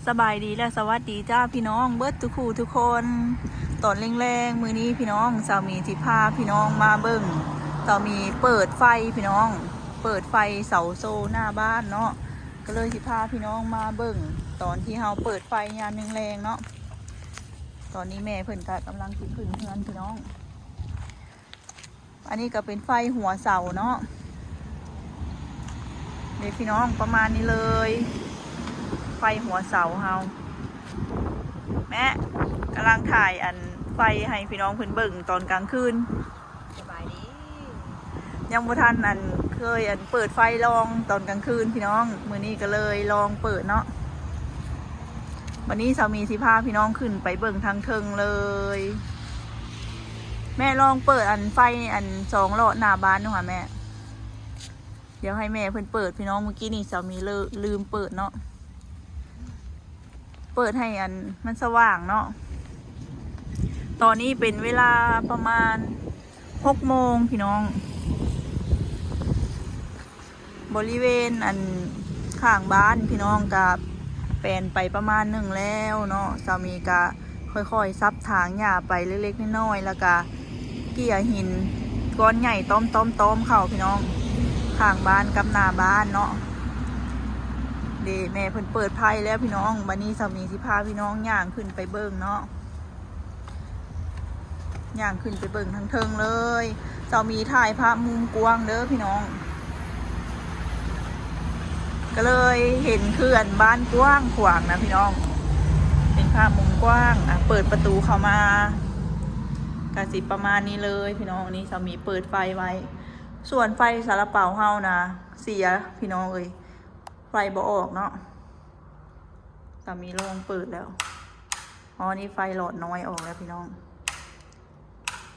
ສະບາຍດີ ແລະ ສະຫວັດດີຈ້າ ພີ່ນ້ອງເບິດທຸກຜູ້ທຸກຄົນ. ຕອນແລງໆມື້ນີ້ ພີ່ນ້ອງ ສາວມີຊິພາພີ່ນ້ອງມາເບິ່ງ ສາວມີເປີດໄຟ ພີ່ນ້ອງ ເປີດໄຟເສົາໂຊໜ້າບ້ານເນາະ. ກໍເລີຍຊິພາພີ່ນ້ອງມາເບິ່ງ ຕອນທີ່ເຮົາເປີດໄຟຍາມແລງໆເນາະ. ຕອນນີ້ແມ່ເພິ່ນກໍກຳລັງຊິຂຶ້ນເຮືອນ ພີ່ນ້ອງ. ອັນນີ້ກໍເປັນໄຟຫົວເສົາເນາະ ເດ້ພີ່ນ້ອງ ປະມານນີ້ເລີຍ ໄຟຫົວເສົາເຮົາ. ແມ່ກຳລັງຖ່າຍອັນໄຟໃຫ້ພີ່ນ້ອງເພິ່ນເບິ່ງຕອນກາງຄືນ. ສະບາຍດີ. ຍັງບໍ່ທັນອັນເຄີຍອັນເປີດໄຟລອງຕອນກາງຄືນ ພີ່ນ້ອງ ມື້ນີ້ກໍເລີຍລອງເປີດເນາະ. ບັດນີ້ສາວມີຊິພາພີ່ນ້ອງຂຶ້ນໄປເບິ່ງທາງເທິງເລີຍ. ແມ່ລອງເປີດອັນໄຟອັນສອງຫຼອດໜ້າບ້ານດູຫາແມ່. ດຽວໃຫ້ແມ່ເພິ່ນເປີດ ພີ່ນ້ອງ ມື້ກີ້ນີ້ສາວມີເລີ ລືມເປີດເນາະ. ເປີດໃຫ້ອັນມັນສະຫວ່າງເນາະ. ຕອນນີ້ເປັນເວລາປະມານຫົກໂມງ ພີ່ນ້ອງ. ບໍລິເວນອັນຂ້າງບ້ານ ພີ່ນ້ອງ ກະແປນໄປປະມານໜຶ່ງແລ້ວເນາະ. ສາວມີກະຄ່ອຍໆສັບຖາງຫຍ້າໄປເລັກໆນ້ອຍໆ ແລ້ວກະເກ່ຍຫີນກ້ອນໃຫຍ່ຕ້ອມໆໆເຂົ້າ ພີ່ນ້ອງ ຂ້າງບ້ານກັບໜ້າບ້ານເນາະ. ເດ້ ແມ່ເພິ່ນເປີດໄຟແລ້ວ ພີ່ນ້ອງ. ບັດນີ້ສາວມີຊິພາພີ່ນ້ອງຍ່າງຂຶ້ນໄປເບິ່ງເນາະ. ຍ່າງຂຶ້ນໄປເບິ່ງທາງເທິງເລີຍ. ສາວມີຖ່າຍພາບມຸມກວ້າງເດີພີ່ນ້ອງ. ກໍເລີຍເຫັນເຂື່ອນບ້ານກວ້າງຂວາງນະພີ່ນ້ອງ. ເປັນພາບມຸມກວ້າງ. ອະ ເປີດປະຕູເຂົ້າມາ ກະຊິປະມານນີ້ເລີຍພີ່ນ້ອງ. ນີ້ສາວມີເປີດໄຟໄວ້. ສ່ວນໄຟຊາລາເປົາເຮົານະເສຍພີ່ນ້ອງເອີຍ. ໄຟບໍ່ອອກເນາະ. ສາມີລອງເປີດແລ້ວ. ອໍ ນີ້ໄຟຫຼອດນ້ອຍອອກແລ້ວພີ່ນ້ອງ.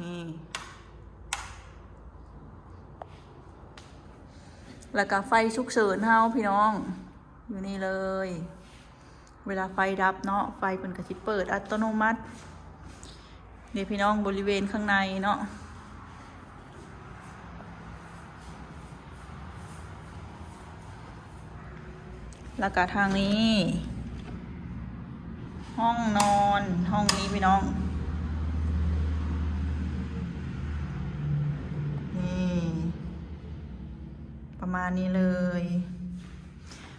ນີ້ ແລ້ວກະໄຟສຸກເສີນເຮົາພີ່ນ້ອງ ຢູ່ນີ້ເລີຍ. ເວລາໄຟດັບເນາະ ໄຟເພິ່ນກະຊິເປີດອັດຕະໂນມັດ. ນີ້ພີ່ນ້ອງ ບໍລິເວນຂ້າງໃນເນາະ. ແລ້ວກະທາງນີ້ ຫ້ອງນອນ ຫ້ອງນີ້ພີ່ນ້ອງ. ນີ້ ປະມານນີ້ເລີຍ.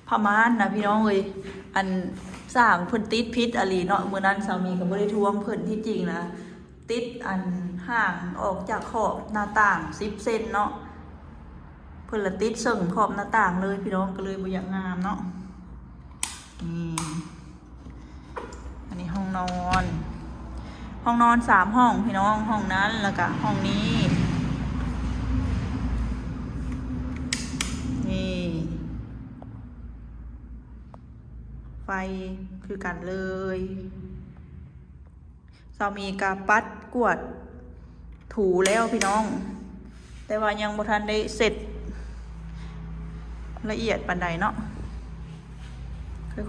ຜ້າມ່ານນະພີ່ນ້ອງເອີຍ ອັນ ຊ່າງເພິ່ນຕິດຜິດອີ່ຫຼີເນາະ. ມື້ນັ້ນສາມີກໍບໍ່ໄດ້ທວງເພິ່ນ. ທີ່ຈິງນະ ຕິດອັນ ຫ່າງອອກຈາກຂອບໜ້າຕ່າງສິບເຊັນເນາະ. ເພິ່ນລະຕິດເຊິ່ງຂອບໜ້າຕ່າງເລີຍພີ່ນ້ອງ ກໍເລີຍບໍ່ຢາກງາມເນາະ. ນີ້ ອັນນີ້ຫ້ອງນອນ ຫ້ອງນອນສາມຫ້ອງພີ່ນ້ອງ. ຫ້ອງນັ້ນ ແລ້ວກະຫ້ອງນີ້. ນີ້ ໄຟຄືກັນເລີຍ. ສາມີກະປັດກວາດຖູແລ້ວພີ່ນ້ອງ ແຕ່ວ່າຍັງບໍ່ທັນໄດ້ເຊັດລະອຽດປານໃດເນາະ.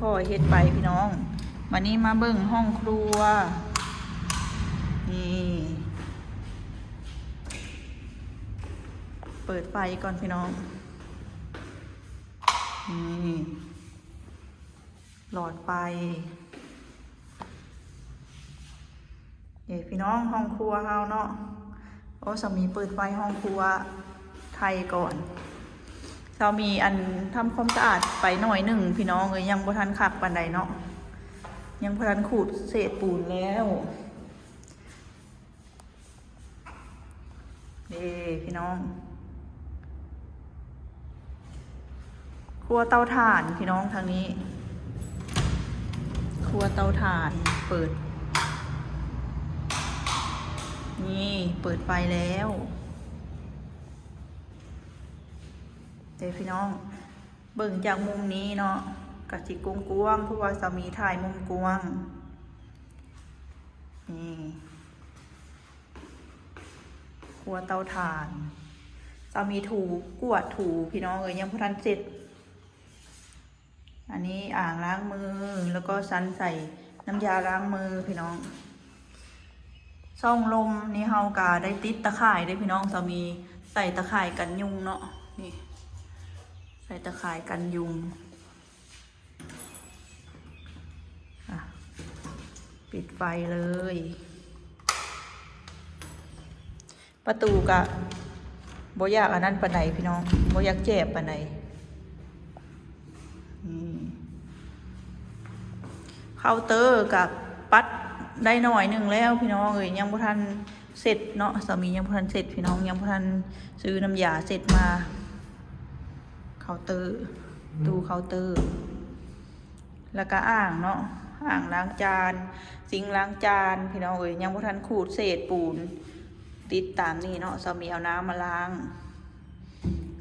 ຄ່ອຍໆເຮັດໄປພີ່ນ້ອງ. ບາດນີ້ມາເບິ່ງຫ້ອງຄົວ. ນີ້ ເປີດໄຟກ່ອນພີ່ນ້ອງ. ນີ້ ຫຼອດໄຟ. ເອີ ພີ່ນ້ອງ ຫ້ອງຄົວເຮົາເນາະ. ໂອ້ ສາມີເປີດໄຟຫ້ອງຄົວໄທກ່ອນ. ສາມີອັນທຳຄວາມສະອາດໄປໜ້ອຍໜຶ່ງພີ່ນ້ອງເອີຍ ຍັງບໍ່ທັນຄັກປານໃດເນາະ ຍັງບໍ່ທັນຂູດເສດປູນແລ້ວ. ເດ້ພີ່ນ້ອງ ຄົວເຕົາຖ່ານພີ່ນ້ອງ. ທາງນີ້ຄົວເຕົາຖ່ານ ເປີດ ນີ້ ເປີດໄຟແລ້ວ. ເດ້ພີ່ນ້ອງ ເບິ່ງຈາກມຸມນີ້ເນາະ ກະຊິກວ້າງໆ ເພາະວ່າສາມີຖ່າຍມຸມກວ້າງ. ນີ້ ຄົວເຕົາຖ່ານ. ສາມີຖູ ກວາດຖູພີ່ນ້ອງເອີຍ ຍັງບໍ່ທັນເສັດ. ອັນນີ້ອ່າງລ້າງມື ແລ້ວກໍຊັ້ນໃສ່ນ້ຳຢາລ້າງມືພີ່ນ້ອງ. ຊ່ອງລົມນີ້ເຮົາກະໄດ້ຕິດຕາຂ່າຍເດ້ພີ່ນ້ອງ. ສາມີໃສ່ຕາຂ່າຍກັນຍຸງເນາະ. ນີ້ ໃສ່ຕາຂ່າຍກັນຍຸງ. ປິດໄຟເລີຍ. ປະຕູກະບໍ່ຢາກອັນນັ້ນປານໃດພີ່ນ້ອງ, ບໍ່ຢາກແຈບປານໃດ. ອືມ ເຄົາເຕີກະປັດໄດ້ໜ້ອຍໜຶ່ງແລ້ວພີ່ນ້ອງເອີຍ, ຍັງບໍ່ທັນເສັດເນາະ, ສາມີຍັງບໍ່ທັນເສັດພີ່ນ້ອງ, ຍັງບໍ່ທັນຊື້ນ້ຳຢາເຊັດມາ. ເຄົາເຕີ ຕູ້ເຄົາເຕີ ແລ້ວກະອ່າງເນາະ, ອ່າງລ້າງຈານ, ຊິງລ້າງຈານພີ່ນ້ອງເອີຍ, ຍັງບໍ່ທັນຂູດເສດປູນ ຕິດຕາມນີ້ເນາະ. ສາມີເອົານ້ຳມາລ້າງ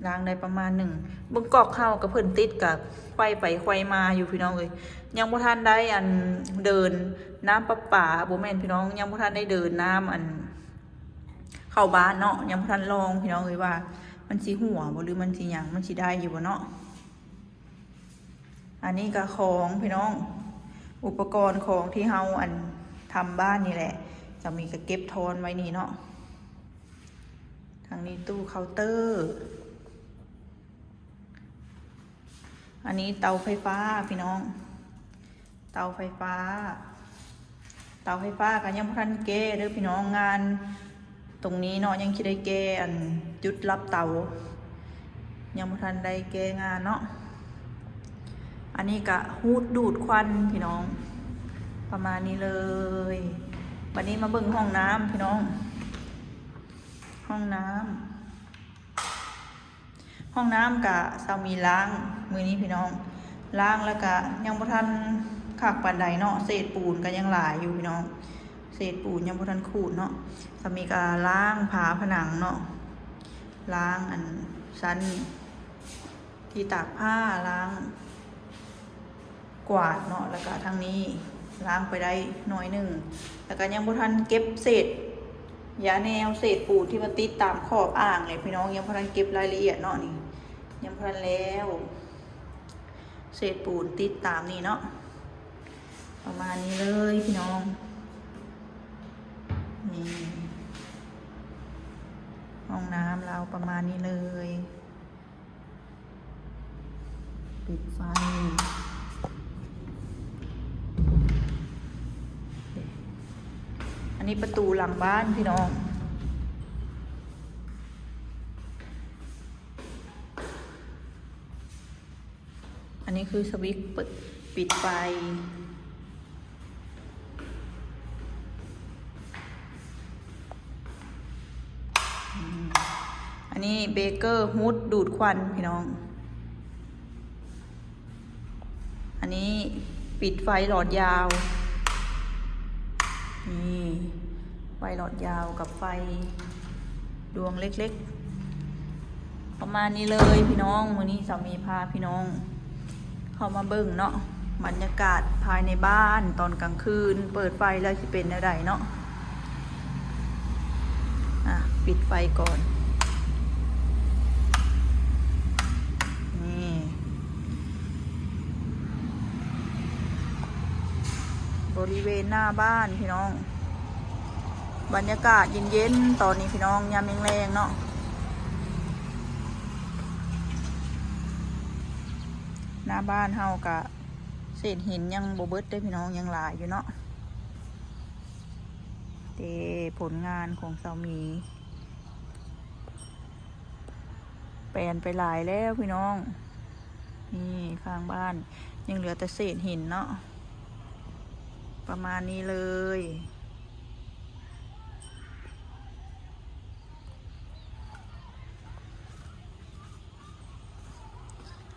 ລ້າງໄດ້ປະມານໜຶ່ງ. ເບິ່ງກອກເຮົາກະເພິ່ນຕິດກະໄຂວ່ໄປໄຂວ່ມາຢູ່ພີ່ນ້ອງເອີຍ, ຍັງບໍ່ທັນໄດ້ອັນເດີນນ້ຳປະປາ, ບໍ່ແມ່ນພີ່ນ້ອງ, ຍັງບໍ່ທັນໄດ້ເດີນນ້ຳອັນເຂົ້າບ້ານເນາະ, ຍັງບໍ່ທັນລອງພີ່ນ້ອງເອີຍວ່າມັນຊິຮົ່ວບໍ່ ຫຼືມັນຊິຫຍັງ, ມັນຊິໄດ້ຢູ່ບໍ່ເນາະ. ອັນນີ້ກະຂອງພີ່ນ້ອງ, ອຸປະກອນຂອງທີ່ເຮົາອັນທຳບ້ານນີ້ແຫຼະ, ສາມີກະເກັບທອນໄວ້ນີ້ເນາະ. ທາງນີ້ຕູ້ເຄົາເຕີ. ອັນນີ້ເຕົາໄຟຟ້າພີ່ນ້ອງ, ເຕົາໄຟຟ້າ, ເຕົາໄຟຟ້າກະຍັງບໍ່ທັນແກ້ເດີພີ່ນ້ອງ. ງານຕົງນີ້ເນາະ ຍັງຊິໄດ້ແກ້ອັນຈຸດລັບເຕົາ, ຍັງບໍ່ທັນໄດ້ແກ້ງານເນາະ. ອັນນີ້ກະຮູດດູດຄວັນພີ່ນ້ອງ, ປະມານນີ້ເລີຍ. ບາດນີ້ມາເບິ່ງຫ້ອງນ້ຳພີ່ນ້ອງ, ຫ້ອງນ້ຳ. ຫ້ອງນ້ຳກະສາມີລ້າງມື້ນີ້ພີ່ນ້ອງ, ລ້າງແລ້ວກະຍັງບໍ່ທັນຄັກປານໃດເນາະ, ເສດປູນກະຍັງຫຼາຍຢູ່ພີ່ນ້ອງ, ເສດປູນຍັງບໍ່ທັນຂູດເນາະ. ສາມີກະລ້າງຝາຜະໜັງເນາະ, ລ້າງອັນຊັ້ນທີ່ຕາກຜ້າ, ລ້າງ ກວາດເນາະ, ແລ້ວກະທາງນີ້ລ້າງໄປໄດ້ໜ້ອຍໜຶ່ງ, ແລ້ວກະຍັງບໍ່ທັນເກັບເສດຢາແນວ ເສດປູນທີ່ມັນຕິດຕາມຂອບອ່າງເລີຍພີ່ນ້ອງ, ຍັງບໍ່ທັນເກັບລາຍລະອຽດເນາະ. ນີ້ຍັງບໍ່ທັນແລ້ວ, ເສດປູນຕິດຕາມນີ້ເນາະ, ປະມານນີ້ເລີຍພີ່ນ້ອງ. ນີ້ຫ້ອງນ້ຳລາວປະມານນີ້ເລີຍ. ປິດໄຟ. ອັນນີ້ປະຕູຫຼັງບ້ານພີ່ນ້ອງ, ອັນນີ້ຄືສະວິດເປີດ ປິດໄຟ. ອືມ ອັນນີ້ເບເກີຮູດດູດຄວັນພີ່ນ້ອງ, ອັນນີ້ປິດໄຟຫຼອດຍາວ. ນີ້ໄຟຫຼອດຍາວກັບໄຟດວງເລັກໆ ປະມານນີ້ເລີຍພີ່ນ້ອງ. ມື້ນີ້ສາມີພາພີ່ນ້ອງເຂົ້າມາເບິ່ງເນາະ ບັນຍາກາດພາຍໃນບ້ານຕອນກາງຄືນ ເປີດໄຟແລ້ວຊິເປັນແນວໃດເນາະ. ອ່ະ ປິດໄຟກ່ອນ. ນີ້ ບໍລິເວນໜ້າບ້ານພີ່ນ້ອງ. ບັນຍາກາດເຢັນໆ ຕອນນີ້ພີ່ນ້ອງ ຍາມແລງໆເນາະ. ໜ້າບ້ານເຮົາກະເສດຫີນຍັງບໍ່ເບິດເດ້ພີ່ນ້ອງ ຍັງຫຼາຍຢູ່ເນາະ. ເດ້ ຜົນງານຂອງສາວໝີ ແປນໄປຫຼາຍແລ້ວພີ່ນ້ອງ. ນີ້ຂ້າງບ້ານຍັງເຫຼືອແຕ່ເສດຫີນເນາະ ປະມານນີ້ເລີຍ.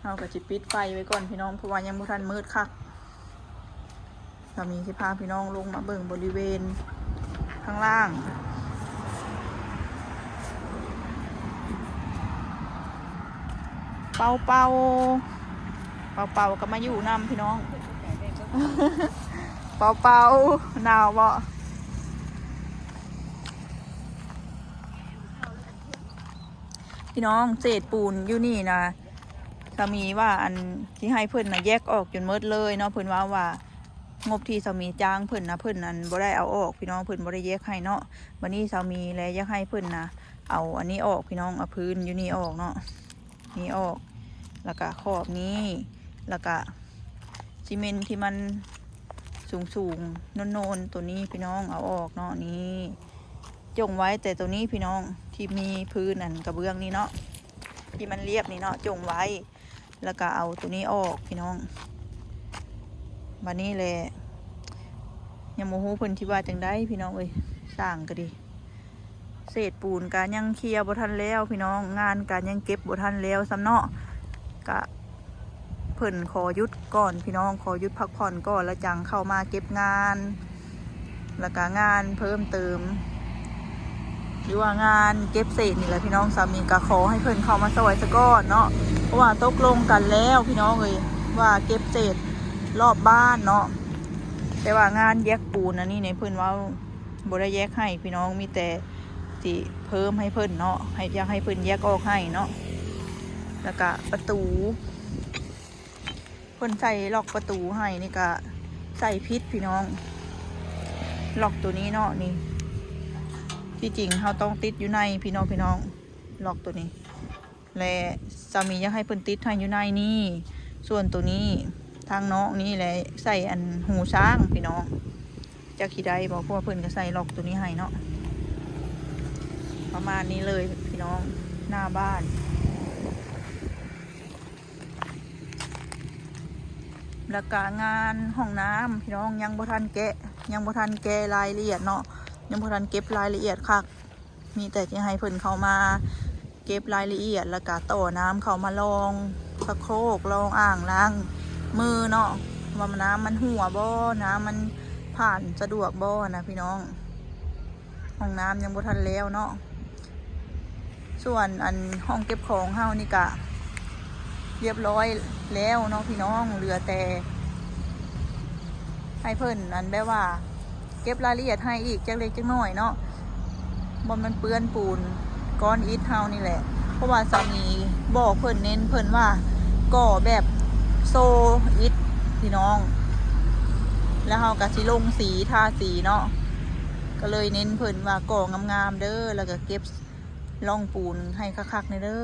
ເຮົາກໍຊິປິດໄຟໄວ້ກ່ອນພີ່ນ້ອງ ເພາະວ່າຍັງບໍ່ທັນມືດຄັກ. ສາມີຊິພາພີ່ນ້ອງລົງມາເບິ່ງບໍລິເວນຂ້າງລ່າງ. ເປົາເປົາ ເປົາເປົາກໍມາຢູ່ນຳພີ່ນ້ອງ. ເປົາເປົາໜາວບໍ່? ພີ່ນ້ອງ ເສດປູນຢູ່ນີ້ນະ ສາມີວ່າ ອັນ ຊິໃຫ້ເພິ່ນນະແຍກອອກຈົນໝົດເລີຍເນາະ. ເພິ່ນເວົ້າວ່າ ງົບທີ່ສາມີຈ້າງເພິ່ນນະ ເພິ່ນ ອັນ ບໍ່ໄດ້ເອົາອອກພີ່ນ້ອງ ເພິ່ນບໍ່ໄດ້ແຍກໃຫ້ເນາະ. ບັດນີ້ສາມີແລະຢາກໃຫ້ເພິ່ນນະ ເອົາອັນນີ້ອອກພີ່ນ້ອງ ເອົາພື້ນຢູ່ນີ້ອອກເນາະ ນີ້ອອກ ແລ້ວກະຂອບນີ້ ແລ້ວກະຊີເມັນທີ່ມັນ ສູງໆ ໂນນໆ ໂຕນີ້ພີ່ນ້ອງ ເອົາອອກເນາະ. ນີ້ ຈົ່ງໄວ້ແຕ່ໂຕນີ້ພີ່ນ້ອງ ທີ່ມີພື້ນອັນກະເບື້ອງນີ້ເນາະ ທີ່ມັນລຽບນີ້ເນາະ ຈົ່ງໄວ້ ແລ້ວກະເອົາໂຕນີ້ອອກພີ່ນ້ອງ. ບາດນີ້ແຫຼະ ຍັງບໍ່ຮູ້ເພິ່ນຊິວ່າຈັ່ງໃດພີ່ນ້ອງເອີຍ. ສ້າງກະດີ ເສດປູນກະຍັງເຄຍບໍ່ທັນແລ້ວພີ່ນ້ອງ ງານກະຍັງເກັບບໍ່ທັນແລ້ວຊ້ຳເນາະ. ກະເພິ່ນຂໍຢຸດກ່ອນພີ່ນ້ອງ ຂໍຢຸດພັກຜ່ອນກ່ອນ ແລ້ວຈັ່ງເຂົ້າມາເກັບງານ ແລ້ວກະງານເພີ່ມເຕີມ ຫຼືວ່າງານເກັບເສດນີ້ແຫຼະພີ່ນ້ອງ. ສາມີກະຂໍໃຫ້ເພິ່ນເຂົ້າມາຊ່ອຍຊະກ່ອນເນາະ ເພາະວ່າຕົກລົງກັນແລ້ວພີ່ນ້ອງເອີຍ ວ່າເກັບເສດລອບບ້ານເນາະ. ແຕ່ວ່າງານແຢກປູນອັນນີ້ນີ້ ເພິ່ນເວົ້າບໍ່ໄດ້ແຢກໃຫ້ພີ່ນ້ອງ ມີແຕ່ຊິເພີ່ມໃຫ້ເພິ່ນເນາະ ໃຫ້ ຢາກໃຫ້ເພິ່ນແຢກອອກໃຫ້ເນາະ. ແລ້ວກະປະຕູ ເພິ່ນໃສ່ລັອກປະຕູໃຫ້ນີ້ກະໃສ່ຜິດພີ່ນ້ອງ ລັອກໂຕນີ້ເນາະ. ນີ້ ທີ່ຈິງເຮົາຕ້ອງຕິດຢູ່ໃນພີ່ນ້ອງ ພີ່ນ້ອງ ລັອກໂຕນີ້ ແລະ ສາມີຢາກໃຫ້ເພິ່ນຕິດໃຫ້ຢູ່ໃນນີ້ ສ່ວນໂຕນີ້ທາງນອກນີ້ແຫຼະ ໃສ່ອັນຫູຊ້າງພີ່ນ້ອງ. ຈັກຊິໄດ້ບໍ່ ເພາະວ່າເພິ່ນກະໃສ່ລັອກໂຕນີ້ໃຫ້ເນາະ. ປະມານນີ້ເລີຍພີ່ນ້ອງ ໜ້າບ້ານ. ແລ້ວກະງານຫ້ອງນ້ຳພີ່ນ້ອງ ຍັງບໍ່ທັນແກະ ຍັງບໍ່ທັນແກະລາຍລະອຽດເນາະ ຍັງບໍ່ທັນເກັບລາຍລະອຽດຄັກ. ມີແຕ່ຊິໃຫ້ເພິ່ນເຂົ້າມາເກັບລາຍລະອຽດ ແລ້ວກະຕໍ່ນ້ຳເຂົ້າມາລອງຊັກໂຄກ ລອງອ່າງລ້າງມືເນາະ ວ່ານ້ຳມັນຮົ່ວບໍ່ ນ້ຳມັນຜ່ານສະດວກບໍ່ນະພີ່ນ້ອງ. ຫ້ອງນ້ຳຍັງບໍ່ທັນແລ້ວເນາະ. ສ່ວນອັນຫ້ອງເກັບຂອງເຮົານີ້ກະລຽບຮ້ອຍແລ້ວເນາະພີ່ນ້ອງ ເຫຼືອແຕ່ໃຫ້ເພິ່ນອັນແບບວ່າເກັບລາຍລະອຽດໃຫ້ອີກຈັກເລັກຈັກນ້ອຍເນາະ ບ່ອນມັນເປື້ອນປູນກ້ອນອິດເຮົານີ້ແຫຼະ. ເພາະວ່າສາມີບອກເພິ່ນ ເນັ້ນເພິ່ນວ່າກໍ່ແບບໂຊອິດພີ່ນ້ອງ ແລ້ວເຮົາກະຊິລົງສີ ທາສີເນາະ ກະເລີຍເນັ້ນເພິ່ນວ່າກໍ່ງາມໆເດີ ແລ້ວກະເກັບ ລ່ອງປູນໃຫ້ຄັກໆແດ່ເດີ.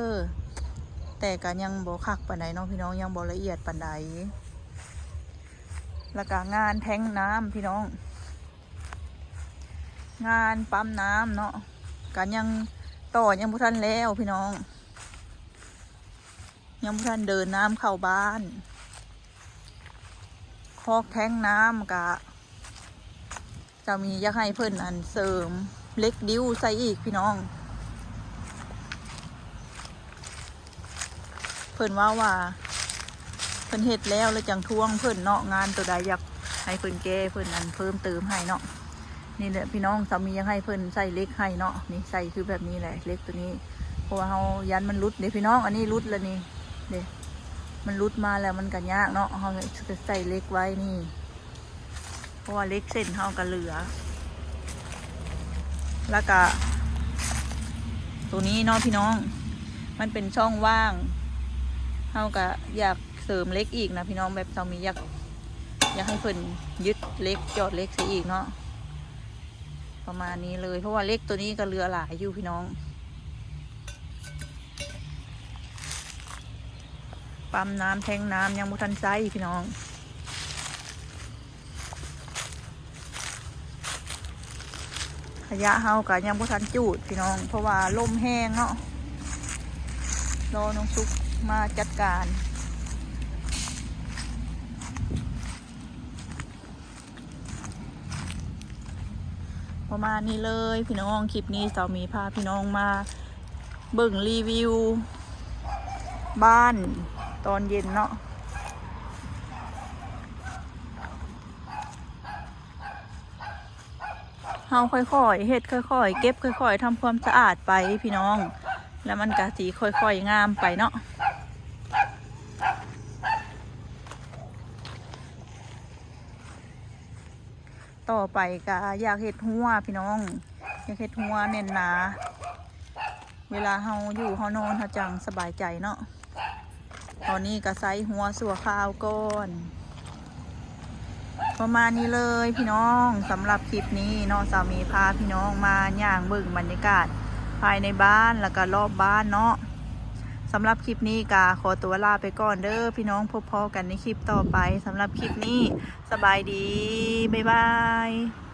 ແຕ່ກະຍັງບໍ່ຄັກປານໃດເນາະພີ່ນ້ອງ ຍັງບໍ່ລະອຽດປານໃດ. ແລ້ວກະງານແທງນ້ຳພີ່ນ້ອງ ງານປ້ຳນ້ຳເນາະ ກະຍັງຕໍ່ ຍັງບໍ່ທັນແລ້ວພີ່ນ້ອງ ຍັງບໍ່ທັນເດີນນ້ຳເຂົ້າບ້ານ. ຄອກແທງນ້ຳກະ ສາມີຢາກໃຫ້ເພິ່ນອັນເສີມເຫຼັກດິ້ວໃສ່ອີກພີ່ນ້ອງ. ເພິ່ນເວົ້າວ່າເພິ່ນເຮັດແລ້ວ ແລ້ວຈັ່ງທວງເພິ່ນເນາະ ງານໂຕໃດຢາກໃຫ້ເພິ່ນແກ້ ເພິ່ນອັນເພີ່ມເຕີມໃຫ້ເນາະ. ນີ້ແຫຼະພີ່ນ້ອງ ສາມີຢາກໃຫ້ເພິ່ນໃສ່ເຫຼັກໃຫ້ເນາະ ນີ້ໃສ່ຄືແບບນີ້ແຫຼະ ເຫຼັກໂຕນີ້ ເພາະວ່າເຮົາຢ້ານມັນຫຼຸດເດ້ພີ່ນ້ອງ. ອັນນີ້ຫຼຸດແລ້ວນີ້ເດ້ ມັນຫຼຸດມາແລ້ວ ມັນກະຍາກເນາະ ເຮົາໃສ່ເຫຼັກໄວ້ນີ້ ເພາະວ່າເຫຼັກເສັ້ນເຮົາກະເຫຼືອ. ແລ້ວກະໂຕນີ້ເນາະພີ່ນ້ອງ ມັນເປັນຊ່ອງວ່າງ ເຮົາກະຢາກເສີມເຫຼັກອີກນະພີ່ນ້ອງ ແບບສາມີຢາກ ຢາກໃຫ້ເພິ່ນຍຶດເຫຼັກ ຈອດເຫຼັກໃສ່ອີກເນາະ ປະມານນີ້ເລີຍ. ເພາະວ່າເຫຼັກໂຕນີ້ກະເຫຼືອຫຼາຍຢູ່ພີ່ນ້ອງ ປ້ຳນ້ຳແທງນ້ຳຍັງບໍ່ທັນໃຊ້ພີ່ນ້ອງ. ຂະຫຍະເຮົາກະຍັງບໍ່ທັນຈູດພີ່ນ້ອງ ເພາະວ່າລົມແຮງເນາະ ລໍນ້ອງສຸກມາຈັດການ. ປະມານນີ້ເລີຍພີ່ນ້ອງ ຄລິບນີ້ສາວມີພາພີ່ນ້ອງມາເບິ່ງຣີວິວບ້ານຕອນເຢັນເນາະ. ເຮົາຄ່ອຍໆເຮັດ ຄ່ອຍໆເກັບ ຄ່ອຍໆທຳຄວາມສະອາດໄປພີ່ນ້ອງ ແລ້ວມັນກະຊິຄ່ອຍໆງາມໄປເນາະ. ຕໍ່ໄປກະຢາກເຮັດຮົ້ວພີ່ນ້ອງ ຢາກເຮັດຮົ້ວແໜ້ນໜາ ເວລາເຮົາຢູ່ເຮົານອນເຮົາຈັ່ງສະບາຍໃຈເນາະ. ຕອນນີ້ກະໃຊ້ຮົ້ວຊົ່ວຄາວກ່ອນ. ປະມານນີ້ເລີຍພີ່ນ້ອງ ສຳລັບຄລິບນີ້ເນາະ ສາວມີພາພີ່ນ້ອງມາຍ່າງເບິ່ງບັນຍາກາດພາຍໃນບ້ານ ແລ້ວກະລອບບ້ານເນາະ. ສ ສຳລັບຄລິບນີ້ກໍຂໍຕົວລາໄປກ່ອນເດີພີ່ນ້ອງ, ພົບພໍ້ກັນໃນຄລິບຕໍ່ໄປ. ສຳລັບຄລິບນີ້ ສະບາຍດີ ບາຍບາຍ.